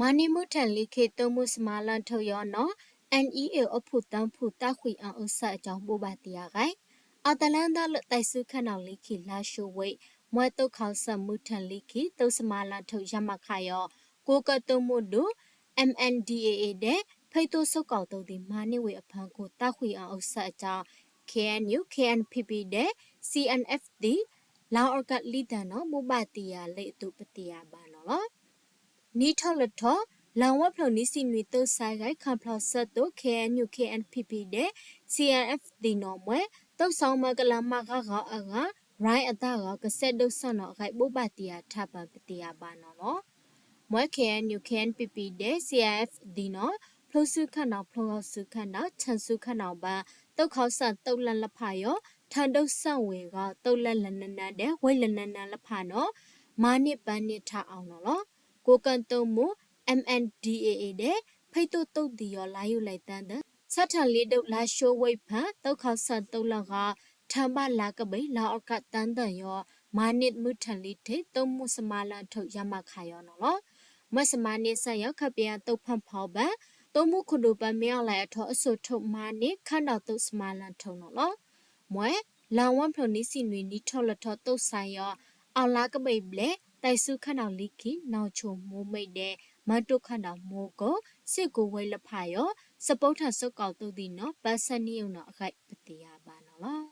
မၤန့ၢ်မုၢ်ထၢၣ်လံခံ သိၣ်မိၢ်စမါလၢ်ထိၣ်ယီၤနီၣ် NEA အိၣ်ဖှိၣ်သၢဖှိၣ် တၢ်ဃံအီၤအိၣ်ဆၢအကၠီ ဘိးဘၣ်တ့ၢ်အဂၤ အတလၢသၢလၢ တၢ်စုခၢၣ်နီၣ်လံခံ လါၡိဝ့ၣ် မွဲသိၣ်ခီစၢၣ်မုၢ်ထၢၣ်လံခံ သိၣ်စမါလၢ်ထိၣ် ရမခ ယီၤ ကိးကၢၢ်သိၣ်မိၢ်ဒိၣ် MNDAA ဒဲး ဖဲသိၣ်စိကီၢ်သိသံ မၤန့ၢ်ဝံၤအဖၢခိၣ် တၢ်ဃံအီၤအိၣ်ဆၢအကၠီ KNU KNPP ဒဲး CNF သံ လါအီကၣ်လံတၢ်နီၣ် ဘိးဘၣ်တ့ၢ်ယၤလၢအသိး ပတ့ၢ်ယၤဘၣ်နီၣ်လီၤ. နံၣ်ထီၣ်လၢထီၣ် လါဝါဖျိနံၣ်ဆံနွံ သိၣ်စါဂဲၤ ခၣ်ဖျီဆၢတိၣ် KNU KNPP ဒဲး CNF သံနီၣ် မွဲ သိၣ်စီမၢကလၢမၤဂၤဂီၤအဂၤ ရၤအတၢ်ဂီၤ ကစဲးဒိၣ်စၢ်နီၣ် အဂဲၤဘိးဘၣ်တ့ၢ်ယၤထးပၢၤ ပတ့ၢ်ယၤဘၣ်နီၣ်လီၤ. မွဲ KNU KNPP ဒဲး CNF သံနီၣ် ဖျိစုခၢၣ်နီၣ် ဖျိဂီၤစုခၢၣ်နီၣ် ထၢၣ်စုခၢၣ်နီၣ်ဘၢ သိၣ်ခီစၢၣ်သိၣ်လၢ်လၢ်ဖးယီၤ ထၢၣ်ဒိၣ်စၢ်ဝ့ၢ်ဂီၤ သိၣ်လၢ်လၢ်နၢၤနၢၤဒဲး ဝ့ၢ်လၢ်နၢၤနၢၤလၢ်ဖးနီၣ် မၤန့ၢ်ပၢန့ၢ်ထးအီၤနီၣ်လီၤ. ကိးကၢၢ်သိၣ်မိၢ် MNDAA ဒဲး ဖဲသိၣ်သိၣ်တံၢ်ယီၤ လါယူၤလံ သၢသီ ဆၣ်ထၣ်လံဒိၣ် လါၡိဝ့ၣ်ဖၢ သိၣ်ခီစၢၣ်သိၣ်လၢ်ဂီၤ ထၢၣ်ဘၣ်လါကဘံၣ် လါအီကၣ် သၢသီယီၤ မၤန့ၢ်မုၢ်ထၢၣ်လံခံ သိၣ်မိၢ်စမါလၢ်ထိၣ် ရမခ ယီၤနီၣ်လီၤ. မွဲစမၤန့ၢ်စၢ်ယီၤ ခၢၣ်ပယီၤသိၣ်ဖၣ်ဖီဘၢ သိၣ်မိၢ်ခိၣ်ဒိၣ်ပၢ် မ့ၢ်အီလၢ်အထီ အစိာ်ထီၣ်မၤန့ၢ် ခၢၣ်ဒီးသိၣ်စမါလၢ်ထိၣ်နီၣ်လီၤ. မွဲ လါဝါဖျိနံၣ်ဆံနွံ နံၣ်ထီၣ်လၢထီၣ် သိၣ်စါယီၤ အီလါကဘံၣ်ဘျဲၣ် တၢ်စုခၢၣ်နီၣ်လံခံ နီၢ်ဆိမိၢ်မ့ၢ်ဒဲး မၤတိၢ်ခၢၣ်ဒီးမိၢ်ကိၢ် စ့ၢ်ကီးဝ့ၢ်လၢ်ဖးယီၤ စပိးထၢၣ်စိကီၢ်သိသံနီၣ် ပၢဆၢနံၣ်အိၣ်နီၣ် အဂဲၤပတ့ၢ်ယၤဘၣ်နီၣ်လီၤ.